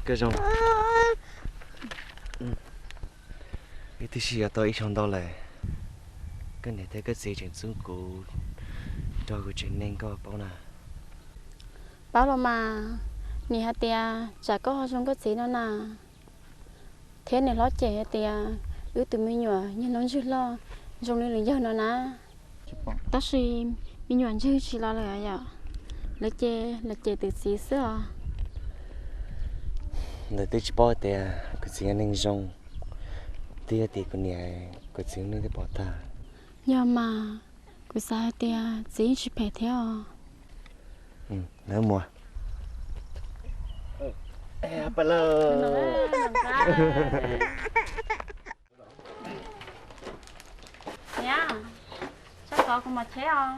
Koj zoo. Wb twb sib yuav tau ib xyoo ntau lawm, koj niam thiab koj txiv tseem txub kuv nrog kuv tsev neeg koj paub na. Paub los mas, nim hais tias tsam koj ho zoo koj txiv no na, thiab niam hlob cem hais tias wb tus me nyuam yog noob ntswg loj zoo li nws yawg no na. Tab sis me nyuam ntswg tsis los lawm yom, lawv ces lawv cem tus txiv xwb os. Lawv twb tsis paub tias kuv txiv yog neeg zoo, twb yog tias kuv niam kuv txiv nej twb pom tag. Yog mas, kuv xav hais tias txiv yeej tsis phem thiab os. Lawv mus. Niam, tso xov kuv mos tsheb os.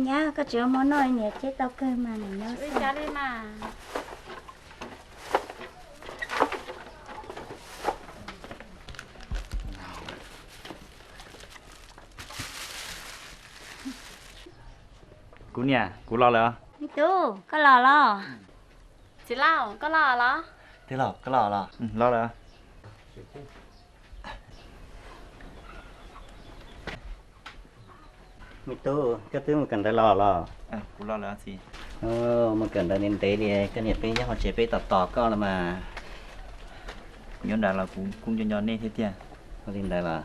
Nyab, koj tsis ua hmo noj, niam tsheb tau kawg mas niam nyob xwb li mas. Kuv niam, kuv los lawm. Me tub, koj los los? Txiv Lauj, koj los los? Tij Lauj, koj los los? Los lawm. Me tub, koj twb mus kawm ntawv los los? Kuv los lawm txiv. Mus kawm ntawv ntev ntev li, koj niam peb nyob hauv tsev peb tos tos koj los mas. Kuv nyob nrad los kuv kuj nco nco nej thiab tiag. Ua li ntawd los?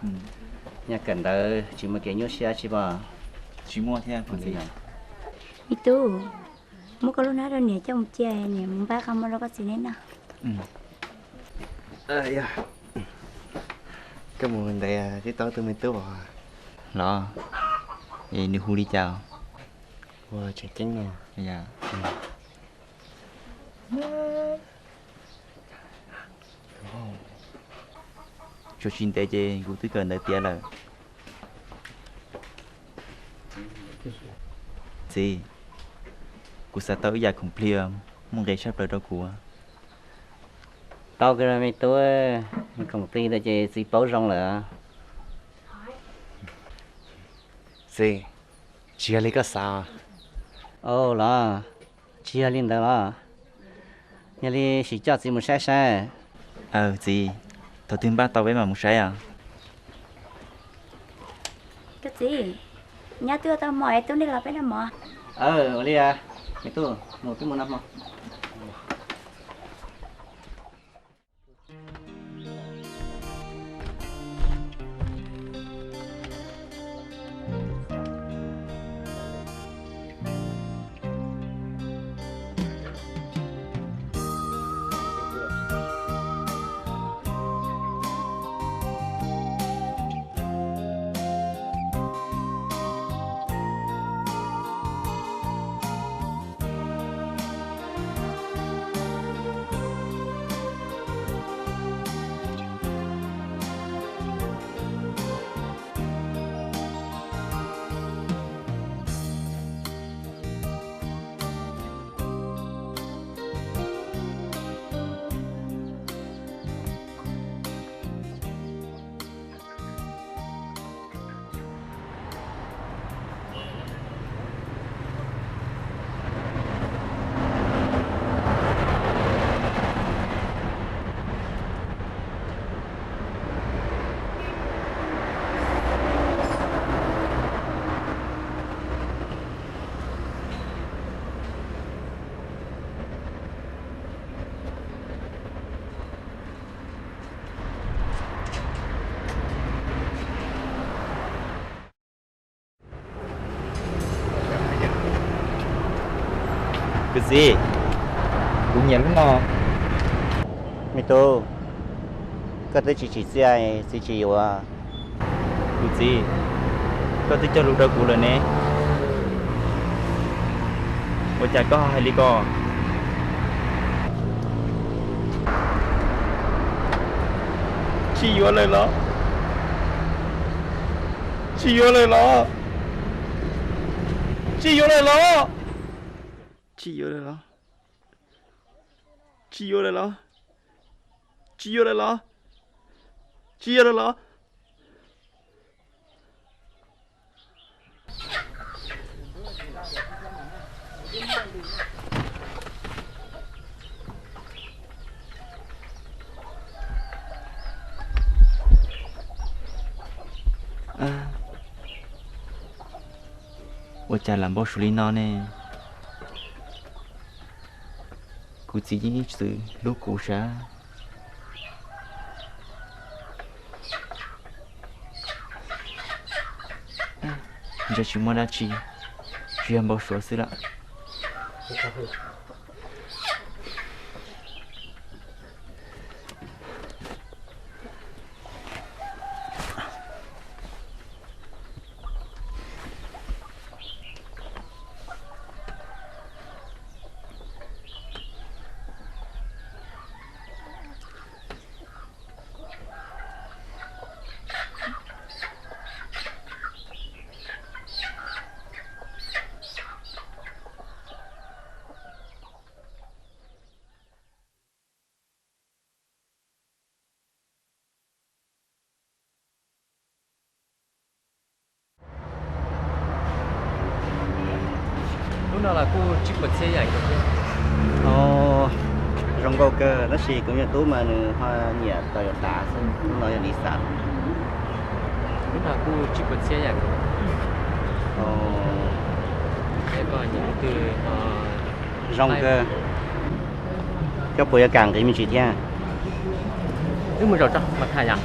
Nyaj kawm ntawv tsis muaj kev nyuaj siab tsis pom? Tsis muaj thiab. Me tub, muab koj lub hnab rau niam coj mus cia, niam mus npaj qhov muag rau koj txiv neb noj. Koj mus ntev twb tau tus me tub os. Los, es nws hu li cas? Ua tseem ceeb no. Tshuav tsis ntev ces kuv twb kawm ntawv tiav lawm. Txiv, kuv xav tau ib yam khoom plig muaj nqis tshaj plaws rau kuv. Tau kawg me tub, khoom plig ntawd ces txiv paub zoo lawm. Txiv, tsis yog li koj xav. Au los, tsis yog li ntawd los? Yog li sim coj txiv mus saib saib. Aws txiv, thaum twg npaj tau peb mam mus saib os. Koj txiv, nyab twb ua tau hmo es tub nej los peb noj mov. Aws, ua li, me tub, mus peb mus noj hmo. Kwv txiv, kuv nyiam lub no. Me tub, koj twb tsis tsim txiaj, txiv tsis yuav. Kuv txiv, koj twb cog lus rau kuv lawm ne, ua cas koj ho hais li ko? Tsis yuav lawm los? Tsis yuav lawm los? Tsis yuav lawm los? Tsis yuav lawm los? Tsis yuav lawm los? Tsis yuav lawm los? Tsis yuav lawm los? Ua cas lam npau suav li no ne? Kuv txiv yeej ib txwm hlub kuv sav. Ntshe tsis muaj dab tsi, tsuas yog npau suav xwb lawm. Lub no los kuj tsib puas txhiab yam nkaus thiab. Zoo nkauj kawg, tab sis kuv me tub mas nws ho nyiam Toyota xwb, lub no yog Nissan. Lub no kuj tsib puas txhiab yam nkaus. Es koj nyiam lub twg ho zoo kawg. Koj puas yuav kam nqis me ntsis thiab? Wb mus zaum tso mas tham yom.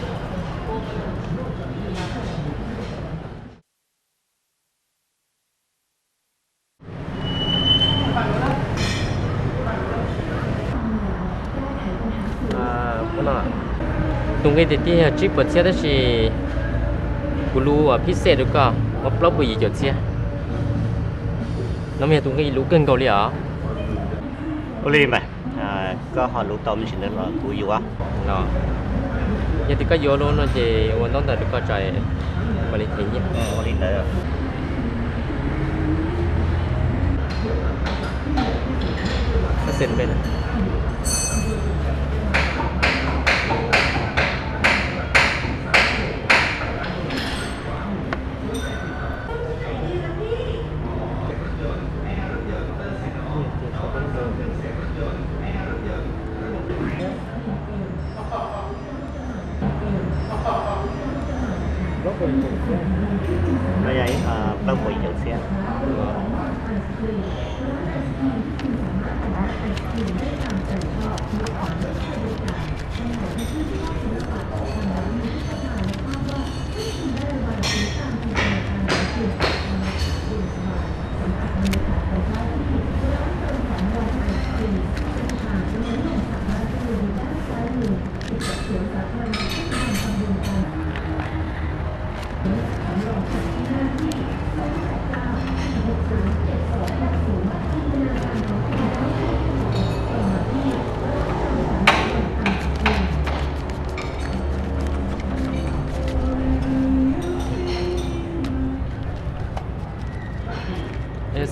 Tus nqi tiag tiag yog tsib puas txhiab tab sis kuv lub uas phij xej rau koj muab plaub puas yim caum txhiab. No mas yog tus nqi luv kawg nkaus li os. Ua li mas, koj ho luv tau me ntsis ntawd los kuv yuav. Yog tias koj yuav lub no ces ua ntaub ntawv rau koj tso, mam li them nyiaj. Ua li ntawd. No yog ib qho plaub puas yim caum txhiab.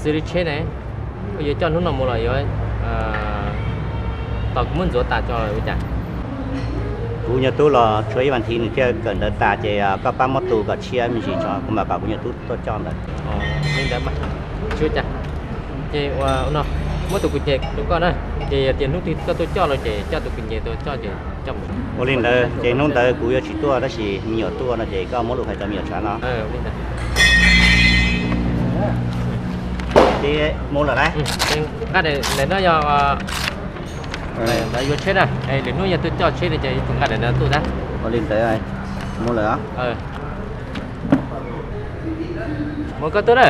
Xws li tsheb ne, koj yuav coj hnub no mus los yuav tos kuv muab ntxuav tas tso ua cas? Kuv nyuag tub los tshuav ib vas thiv nws thiaj kawm ntawv tas ces koj pab muab tus kom tshiab me ntsis tso kuv mam kom kuv nyuag tub tuaj coj ntawd. Li ntawd mas tsis ua cas. Ces ua no, muab tus kuv ceg rau koj na, ces yog tias hnub twg koj tuaj coj los ces coj tus kuv ceg tuaj coj ces coj mus. Ua li ntawd ces hnub ntawd kuv yuav tsis tuaj tab sis me nyuam tuaj no ces koj muab lus hais rau me nyuam tshav no. Ces mus lawm na. Nqa daim no yog yuav tsheb na, lwm hnub yog tuaj coj tsheb no ces yuav tsum nqa daim no tuaj na. Ua li ntawd, mus lawm. Mus koj tuaj na.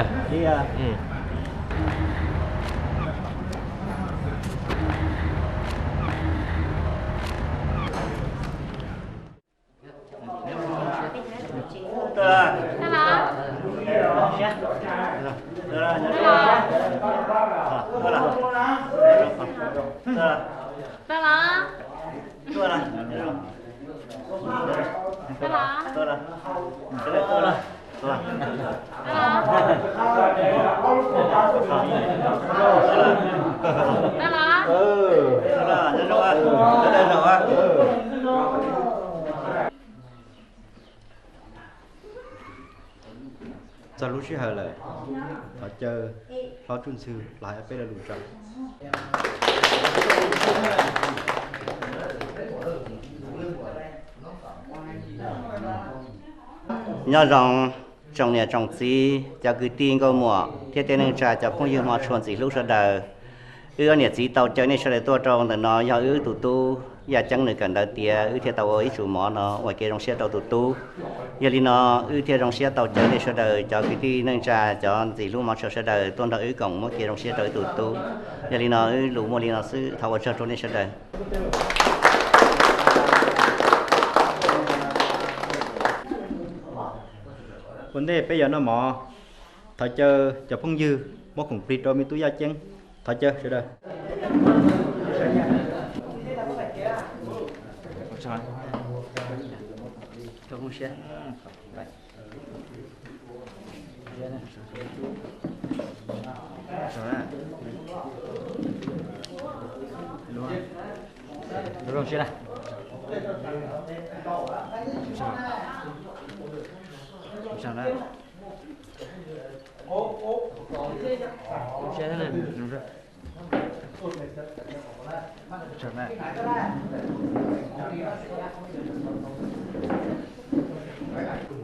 Txog lub sij hawm lawm, thov caw hlob Tsuj Ntxhw los hais peb lo lus tso. Nyob zoo tsoom niam tsoom txiv, cov kwv tij nkauj muam thiab tej neej tsa, cov phooj ywg hmov tshua ntxim hlub sawv daws. Wb ob niam txiv tau caw nej sawv daws tuaj rau ntawm no yog wb tus tub Yaj Ceeb nws kawm ntawv tiav, wb thiaj tau ua ib tsum mov no ua kev zoo siab rau tus tub. Yog li no wb thiaj zoo siab tau caw nej sawv daws cov kwv tij neej tsa, cov ntxim hlub hmov tshua sawv daws tuaj nrog wb koom muab kev zoo siab rau wb tus tub. Yog li no wb lus muaj li no xwb, thov ua tsaug rau nej sawv daws. Ua ntej peb yuav noj mov, thov caw cov phooj ywg muab khoom plig rau me tub Yaj Ceeb. Thov caw sawv daws.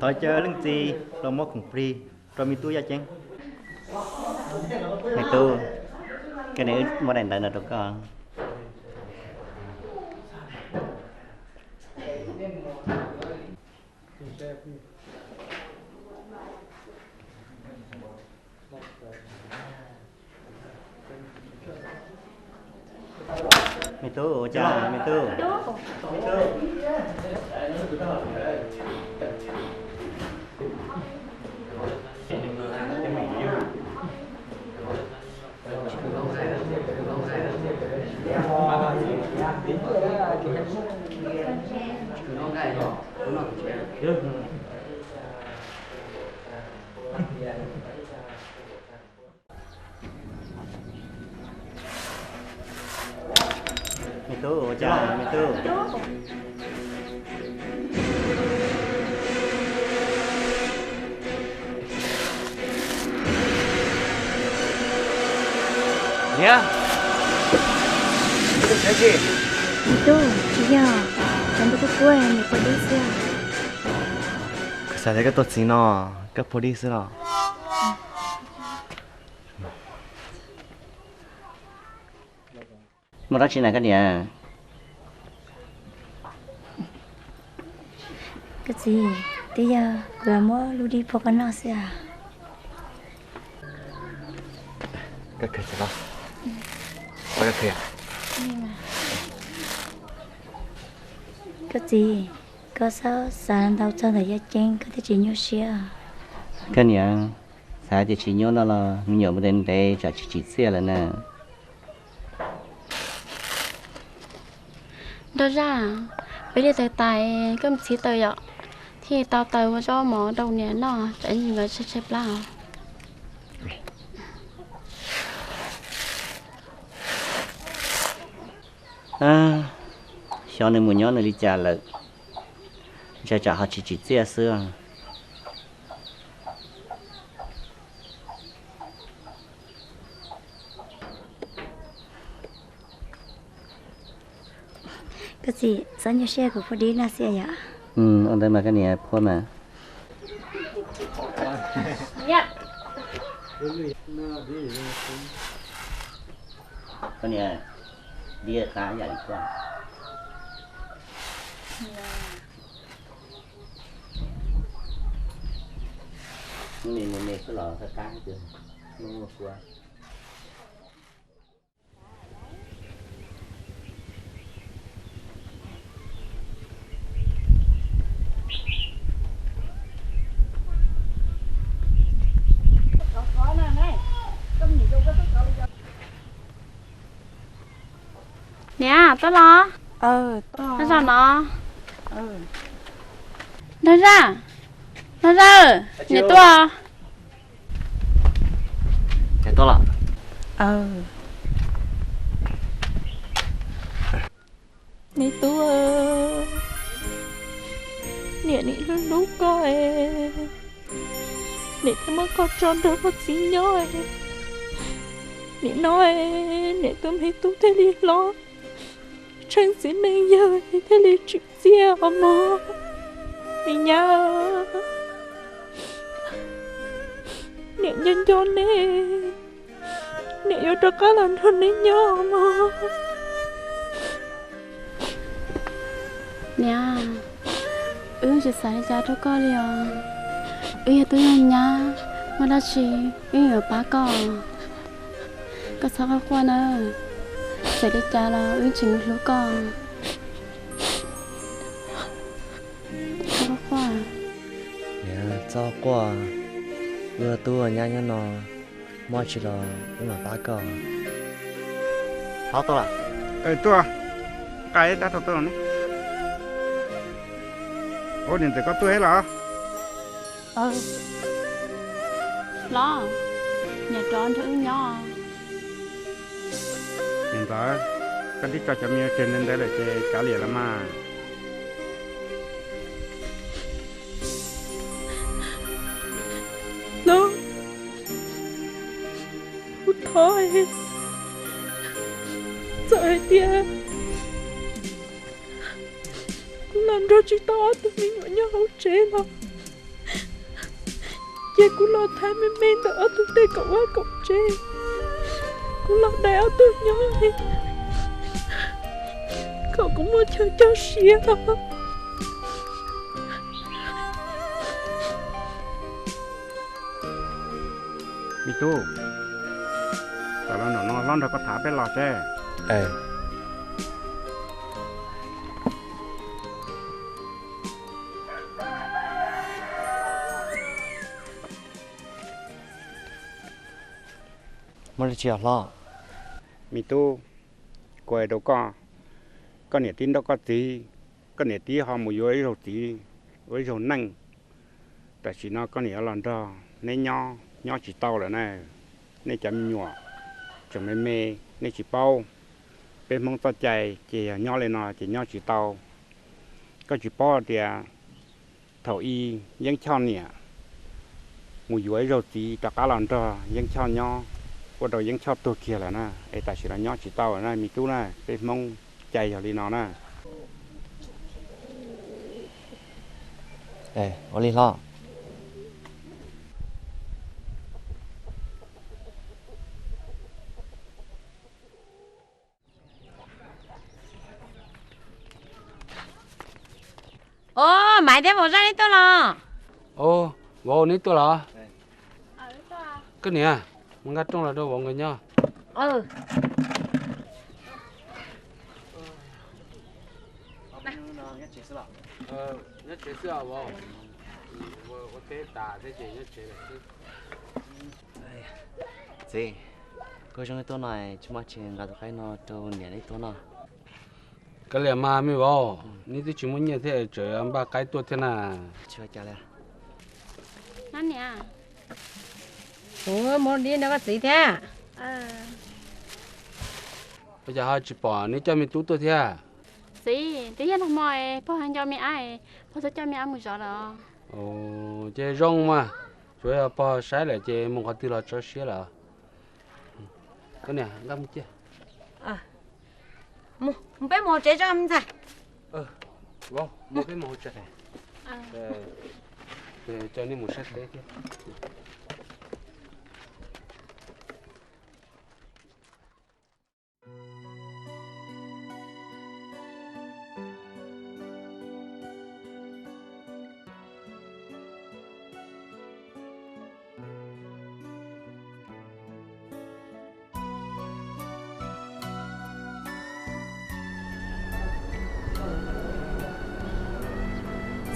Thov caw leej txiv los muab khoom plig rau me tub Yaj Ceeb. Me tub, koj niam wb muab daim ntawv no rau koj. Me tub, ua cas me tub? Me tub, ua cas me tub? Niam, me tub tsis yog, cov ntawd kuj kuj niam pua dib xwb. Kuv xav tias koj tuaj txiv no, koj pua dib xwb los. Muaj dab tsi na koj niam? Koj txiv, twb yog kuv muab lub dib pua koj noj xwb. Koj txiv, koj txhob xav ntau txog ntawm Yaj Ceeb koj thiaj tsis nyuaj siab. Koj niam, xav tias tsis nyuaj no los me nyuam mus ntev ntev tsam tsis tsim txiaj lawm na. Nraug Zaj, peb li taws tais koj mus txiv taws yom, thiaj tau taws ua zaub mov rau niam noj, tsam nkawd tshaib tshaib plab. Xyov nws mus nyob nws li cas lawm, ntshai tsam ho tsis tsim txiaj xwb. Koj txiv, txhob nyuaj siab, kuv phua dib noj xwb yom. Ua ntawd mas koj niam phua mas. Koj niam, dib qab yam li koj. Hnub no me xwb los qab qab, hnub no kua. Niam, tuaj los. Nraug Zaj no. Nraug Zaj, Nraug Zaj, niam tuaj. Me tub, niam nim hlub hlub koj es. Niam thiaj muab koj tso nrog koj txiv nyob. Nim no niam tus me tub thiaj li hlob, tsheej txiv neej yawg thiaj li tsim txiaj os mog. Me nyab, niam nco nco neb, niam yuav rov qab los nrog neb nyob mog. Niam, wb tsis xav li cas rau koj li os. Wb yog tub yog nyab, muaj dab tsi wb yuav pab koj. Koj txhob quaj quaj nawb, txawm li cas los wb tseem hlub koj. Txhob quaj. Niam, txhob quaj, wb tub nyab nyob no, muaj tsi los wb mam pab koj. Hlob tuaj lawm. Tuaj, nqa ib rab rau tuaj los ne. Ua niam ntxawm koj tuaj thiab los? Hlob, niam rov nrog wb nyob. Niam ntxawm, koj twb tso cov me nyuam tseg ntawd ntawd lawm ces kav liam los mas. Hlob, kuv thov, txawm hais tias kuv los nrog tsis tau ob tug me nyuam nyob hauv tsev los, ces kuv los thaiv me me ntawm ob tug tej kaum vaj kaum tsev, kuv los dai ob tug nyob li, kom kuv muaj chaw coj siab os. Me tub, tam no hlob nrog koj tham peb los seb. Muaj dab tsi os hlob? Me tub, kuv hais rau koj, koj niam tib nrauj koj txiv, koj niam tib ho mus yuav ib zaug txiv, ua ib zaug neej. Tam sim no koj niam yuav los nrog neb nyob, nyob tsis tau lawm na. Nej cov me nyuam tseem me me, nej tsis paub. Peb Hmoob txoj cai ces yog nyob li no ces nyob tsis tau. Koj tsis paub tias thaum ub Yeeb Choj niam mus yuav ib zaug txiv rov qab los nrog Yeeb Choj nyob, ua rau Yeeb Choj tuag kiag lawm na, es tam sim no nyob tsis tau lawm na me tub na, peb Hmoob cai yog li no na. Ua li hlob. Os, Maiv thiab Vauv Zaj neb tuaj los? Os, vauv neb tuaj los? Koj niam, mus nqa rooj los rau vauv nkawd nyob. Nyob tsev xwb os vauv. Ua teb tas thiab ces nyob tsev lawm xwb. Txiv, koj zoo tuaj no tsis muaj tsis nqa tus qaib no rau niam neb tuaj no? Kav liam mas me vauv, neb twb tsis muaj nyiaj thiab tseem npaj qaib tuaj thiab na. Tsis ua cas li. Kuv mus dib nrog koj txiv thiab. Ua cas ho tsis pom neb coj me tub tuaj thiab? Txiv, twb yog nag hmo pog nco me ab, pog txawm coj me ab mus zov lawm. Ces zoo mas, tsuas yog pog saib lawm ces mus qhov twg los tso siab lawm. Koj niam, nqa mus cia. Peb mus hauv tsev tso me ntxhais. Vauv, mus peb mus hauv tsev. Coj nej mus saib teb thiab.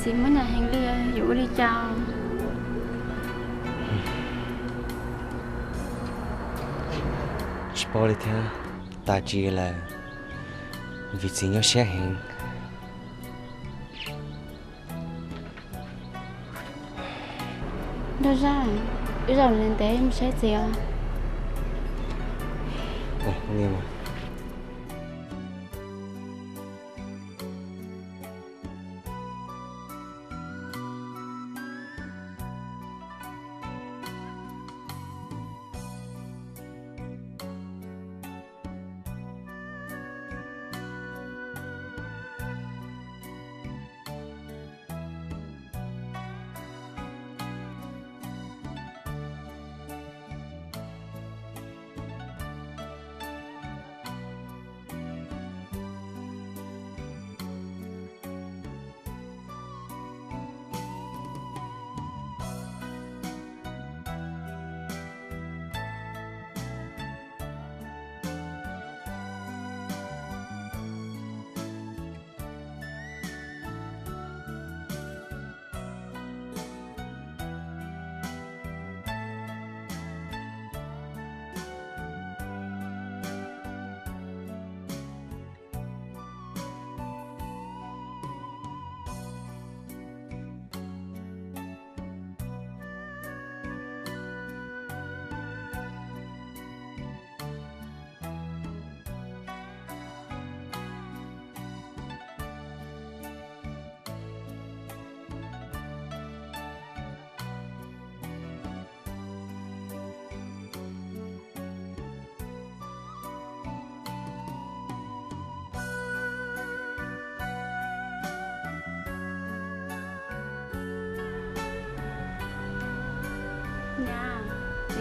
Txiv muab nyiam heev li, yuav ua li cas? Tsis paub li thiab, tas tsis lawm, vim txiv nyuaj siab heev. Nraug Zaj, wb zaum ntev mus saib txiv os.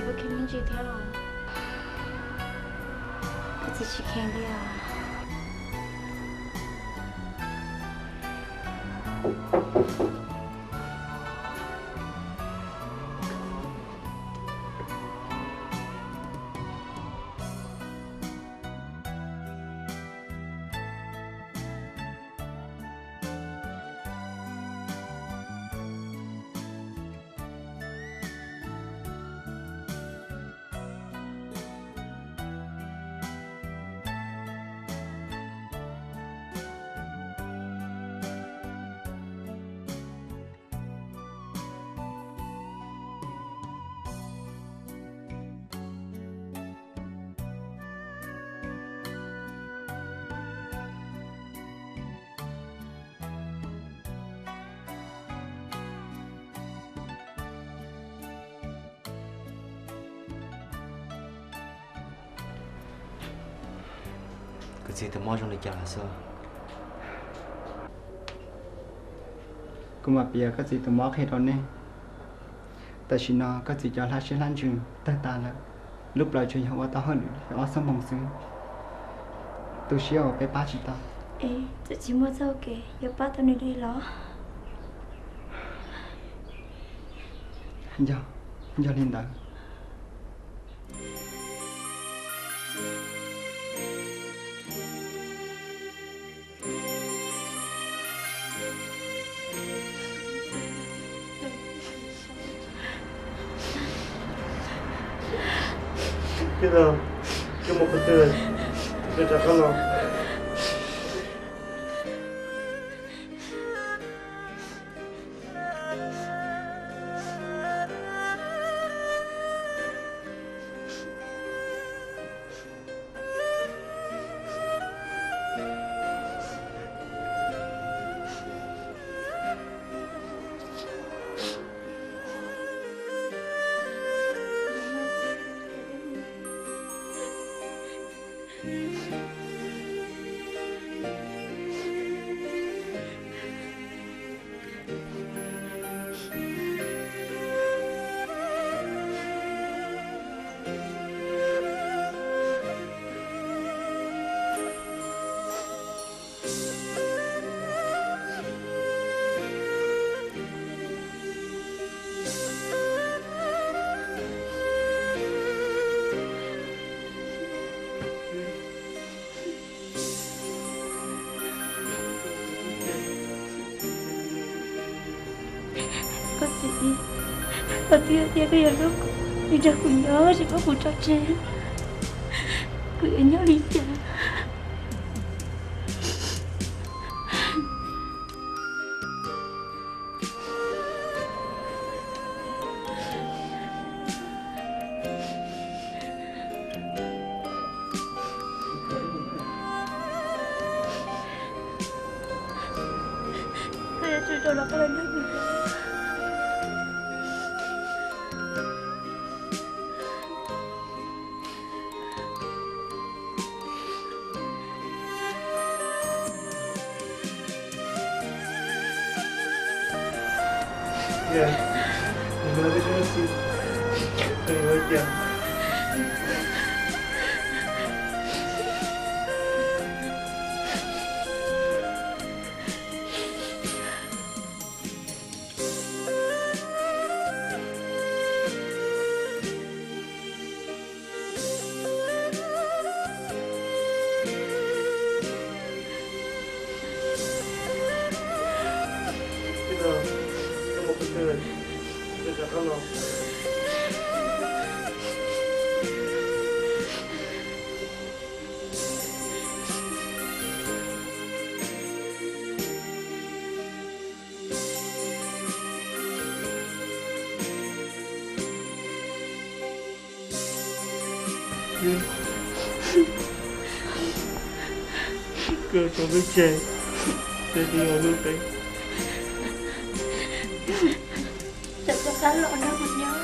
Koj kheev me ntsis thiab los? Koj txiv tsis kheev li os. Kuv txiv tus mob zoo li cas lawm xwb? Kuv mam piav koj txiv tus mob qhia rau nej. Tam sim no koj txiv cov hlab siab hlab ntsws tawg tas lawm, lub plawv tsuas yog ua tau hauj lwm li ob xuab moos xwb. Tu siab uas peb pab tsis tau. Es txawm tsis muaj txoj kev yuav pab tau nws li los? Yog, yog li ntawd. Koj mus qhov twg? Koj rov qab los. Koj txiv, koj twb tias koj yuav hlub kuv, nrog kuv nyob tsis muab kuv tso tseg, kuv yuav nyob li cas? Koj yuav tsum rau los koj los nrog kuv nyob. Koj tso peb tseg, peb twb ua lub teb. Rov qab los nrog kuv nyob.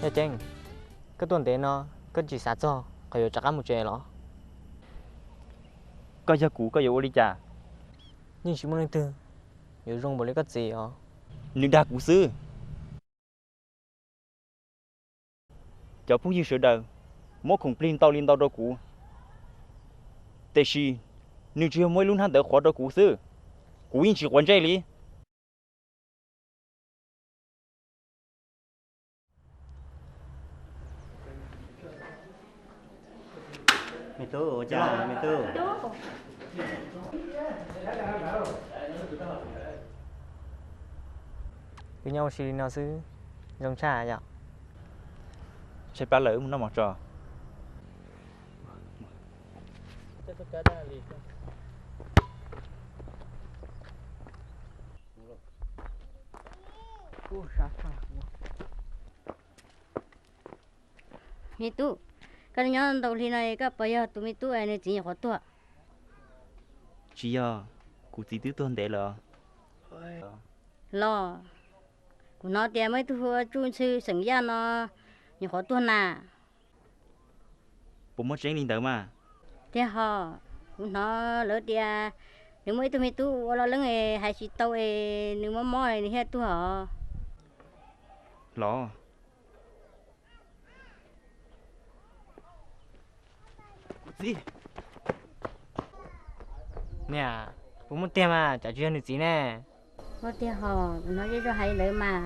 Ceeb, koj tuaj ntev no, koj tsis xav txog qhov yuav rov qab mus tsev los? Koj yog kuv koj yuav ua li cas? Yeej tsis muaj leej twg yuav zoo npaum li koj txiv os. Nws dag kuv xwb. Cov phooj ywg sawv daws muab khoom plig ntau li ntau rau kuv, tiam sis nws tsuas yog muab ib lub hnab ntawv qhuav rau kuv xwb, kuv yeej tsis quav ntsej li. Me tub, ua cas me tub? Wb nyob ua si li no xwb, zoo tshaj yom. Tshaib plab lawm, mus noj mov tso. Me tub, koj nyob ntau hli no koj puas yog tus me tub nws txiv nyuam qhuav tuag? Tsis yog, kuv txiv twb tuag ntev lawm. Los, kuv hnov tias muaj ib tug hu ua Tsuj Ntxhw xeem Yaj no nyuam qhuav tuag na. Puas muaj tseeb li ntawd mas? Tiag hos, kuv hnov lawv tias nws muaj ib tug me tub ua loj leeb es hais tsis tau es nws mob mob nws thiaj tuag os. Los, kuv txiv. Niam, puas muaj tiag mas, cas tsis yog nws txiv ne? Muaj tiag hos, kuv hnov zej zog hais li ntawd mas.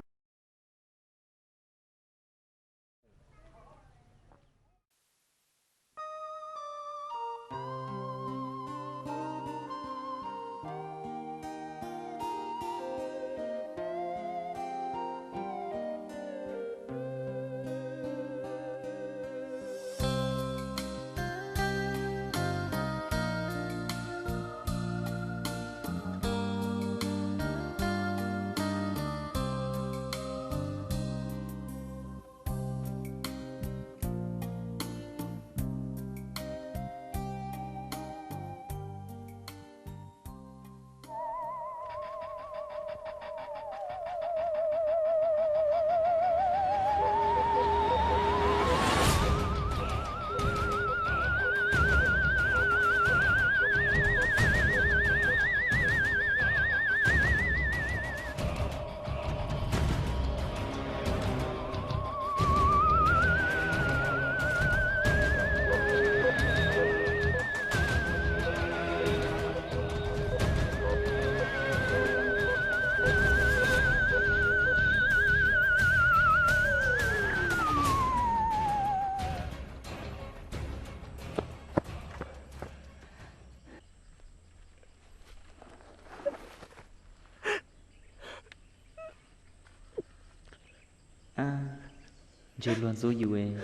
Ntshe luag ntxub yus,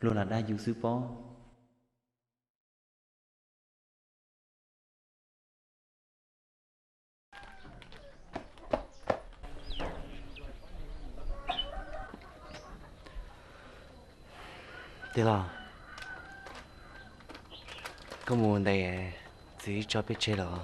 luag lam dag yus xwb pob. Tij laug, koj mus ntes txiv tso peb tseg los?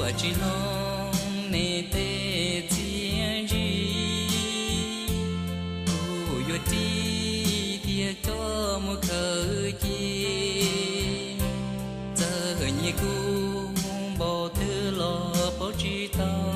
Tsis hloov nej tej txiaj ntsig, kuv yuav ris thiab coj mus khaws cia. Txawm nyiam kuv npaum twg los paub tsis tau.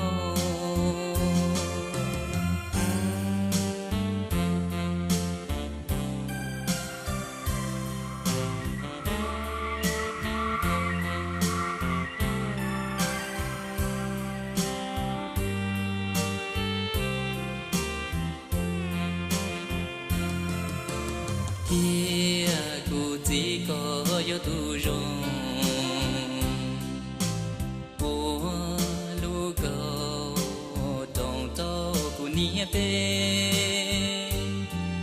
Thiab kuv txiv, koj yog tus zoo, ua lub kaum roos rau kuv niam peb.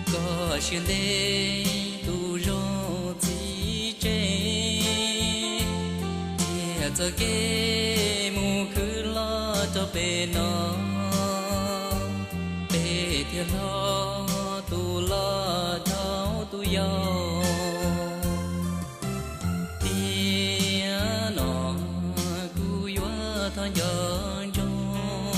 Koj siab ntev tus zoo txiv tsev, thiaj txoj kev mus khwv loj rau pem no, peb thiaj hlob tus loj dhau tus yau. Tiam no kuv yuav thov nco ntsoov,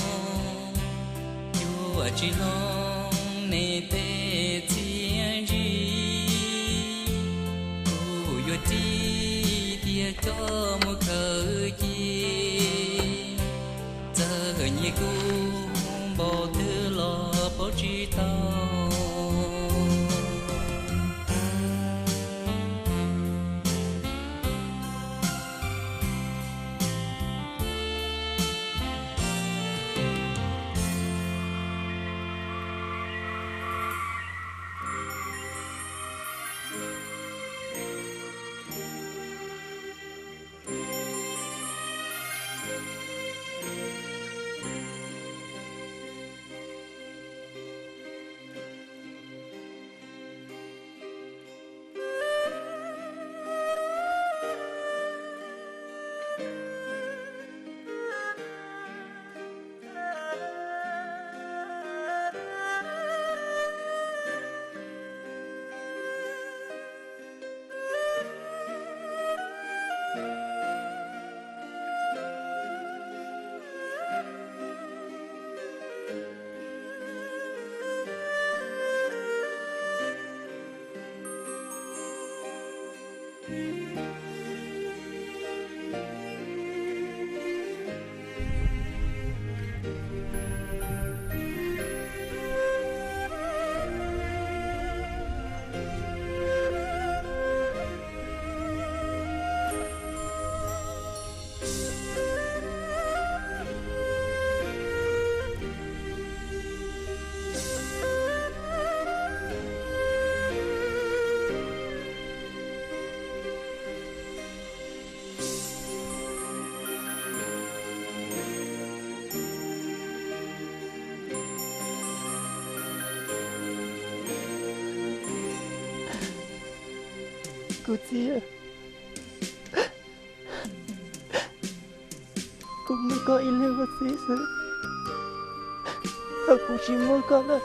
yuav tsis hloov nej tej txiaj ntsig, kuv yuav ris thiab coj mus khaws cia. Txawm nyiam kuv npaum twg los paub tsis tau. Kuv txiv, kuv muaj koj ib leeg ua txiv xwb, thaum kuv tsis muaj koj lawm,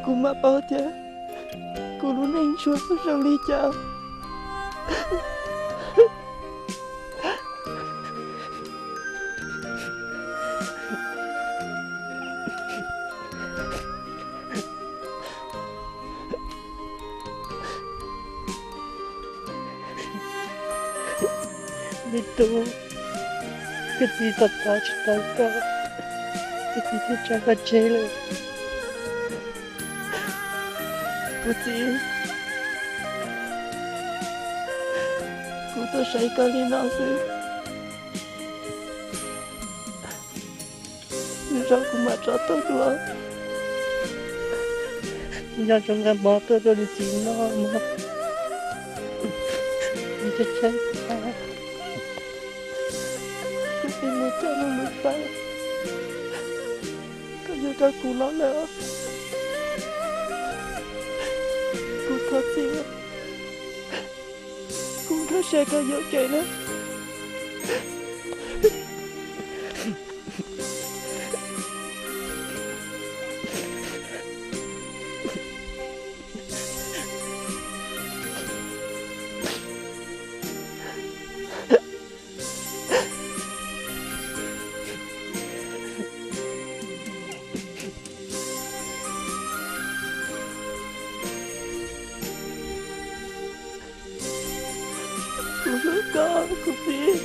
kuv mam paub tias kuv lub neej ntsuag zoo li cas. Me tub, koj txiv tos tos tsis tau koj, koj txiv thiaj tso koj tseg lawm. Kuv txiv, kuv tuaj saib koj li no xwb, nws zoo kuv mam tso tuaj dua. Nco ntsoov nkag mov tuaj rau nws txiv noj mog. Nws tshee tshee tag, kuv txiv mus coj nws mus pab, koj yuav rau kuv los lawm. Kuv thov txim, kuv nkag siab koj yuam kev na. Kuv hlub koj, kuv txiv.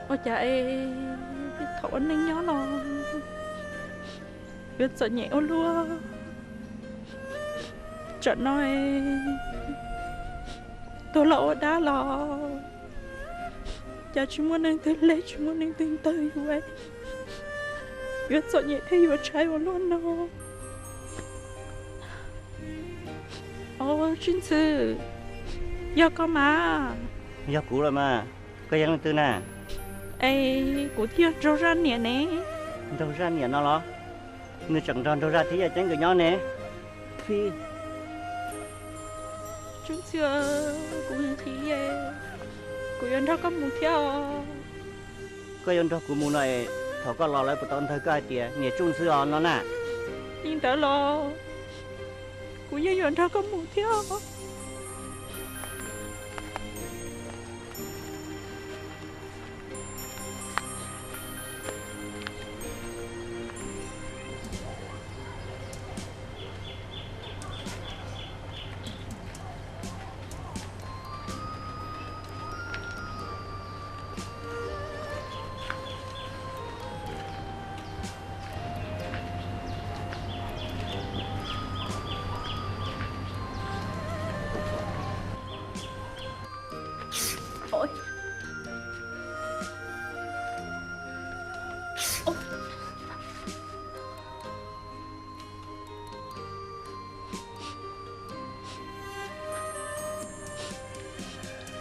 Ua cas es thaum ua neej nyob no yuav txom nyem ua luaj? Tsam no tuag los ua dab los, cas tsis muaj neeg twg hle tsis muaj neeg twg ntawd yus, yuav txom nyem thiab yuav tshaib ua luaj no. Tswj Ntxhw, yog koj mas? Yog kuv los mas, koj yog leej twg na? Es kuv thiaj yog Nraug Zaj niam ne. Nraug Zaj niam no los? Nws tseem nrog Nraug Zaj thiab Yaj Ceeb nkawd nyob ne. Tswj Ntxhw, kuv mus nqhis, kuv yuav nrog koj mus thiab os. Koj yuav nrog kuv mus no es thaum koj los lawv puas tau nthawj koj hais tias niam Tswj Ntxhw os no na? Li ntawd los kuv yeej yuav nrog koj mus thiab.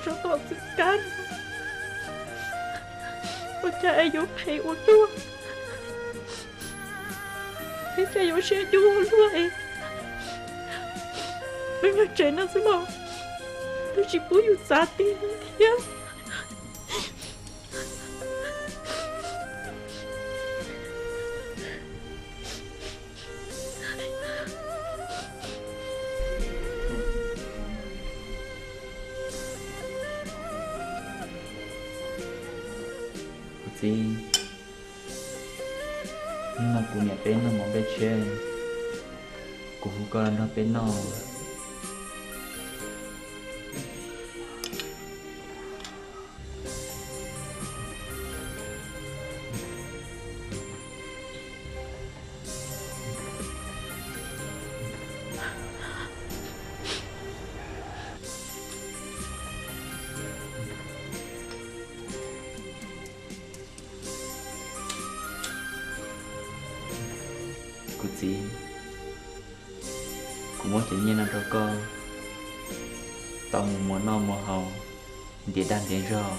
Tsov tom txwv kab, ua cas es yuav phem ua luaj, thiab cas yuav siab dub ua luaj es. Peb nyob tsev no xwb los twb tsis pub yus txav ti thiab. Kuv txiv, hnub no kuv niam peb noj mov nplej tshiab, kuv hu koj los nrog peb noj. Kuv txiv, kuv muab cov nyiaj no rau koj tau mus muas noj muas haus, ntiav dag ntiav zog.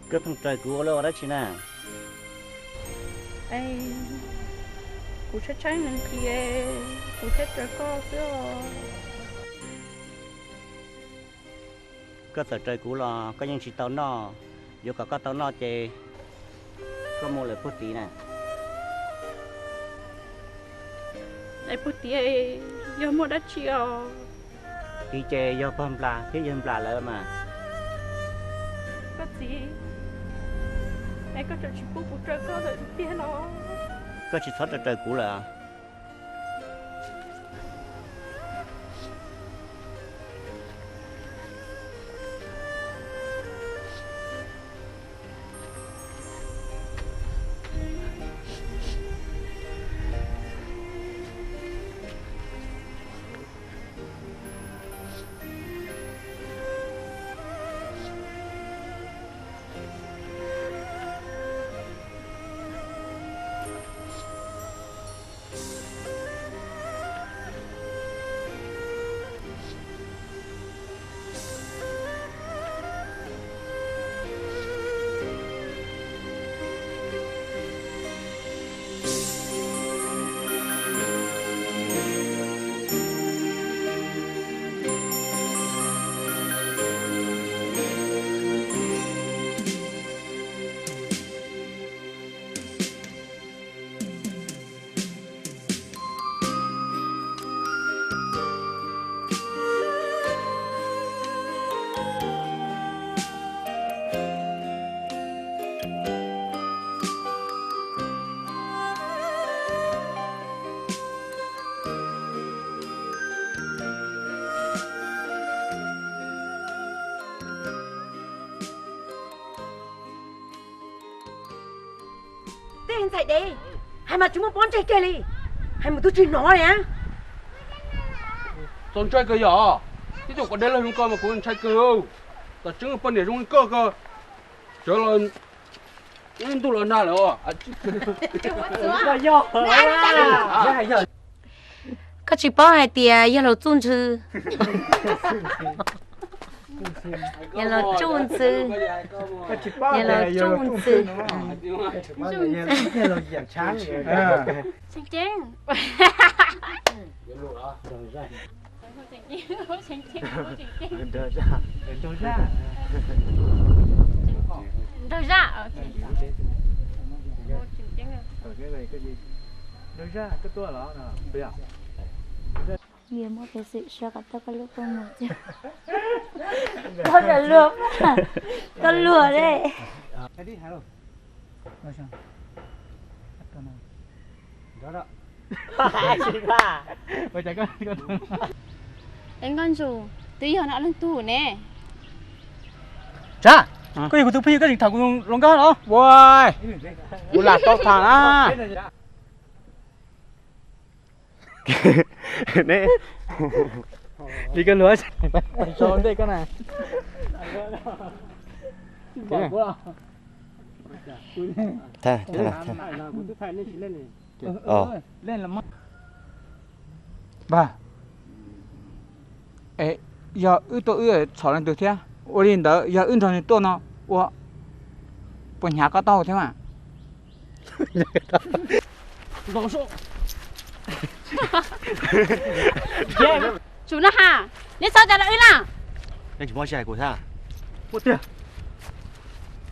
Koj pheej raws kuv ua lawv ua dab tsi na? Es kuv tshaib tshaib nqhis, kuv thiaj raws koj xwb os. Koj txawm raws kuv los koj yeej tsis tau noj. Yuav kom koj tau noj ces koj mus lawm puag tid na. Es puag tid yog muaj dab tsi os? Tid ces yog pog nplas thiab yawg nplas lawv mas. Koj txiv, es koj tseem tsis pub kuv raws koj lawm tiag los? Koj tsis txhob raws raws kuv lawm. Tej ntxhais dev, hais mas tsis muaj pob ntseg kiag li, hais mus twb tsis hnov li. Txaus ntshai kawg yom, ib tug quav dev loj zoo koj mas kuv ntshai kawg. Tam tseeb poj niam zoo li koj ko, sawv los ntuj los nag lawm. Koj tsis paub hais tias yog laus txuj ntxhw. Yog laus tsuj ntxhw. Yog laus tsuj ntxhw. Nraug zaj. Nraug zaj, koj tuaj los? Muab pev xwm so kom tau koj lub kua muag. Koj luag, koj luag dej. Es nkauj ntsum, twb yog no leej tug ne. Tsab, koj yog kuv tus phooj ywg koj tseem tham kuv hluas nkauj los? Ua, kuv lam tau tham na. Li koj luag, pais so ntej koj na. Npag, es yog wb tuaj wb txhom leej twg thiab? Ua li ntawd yog wb nrog nws tuaj no ua, puas hnyav koj taub hau thiab mas? Tsum na ha, neb txhob cov rau wb na. Nej tsis muaj tsis hais kuv thiab. Muaj tiag.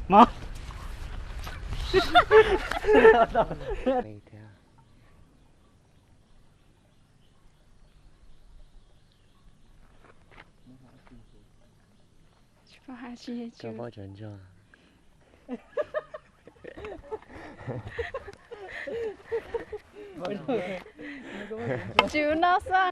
Mas Tsum no xwb.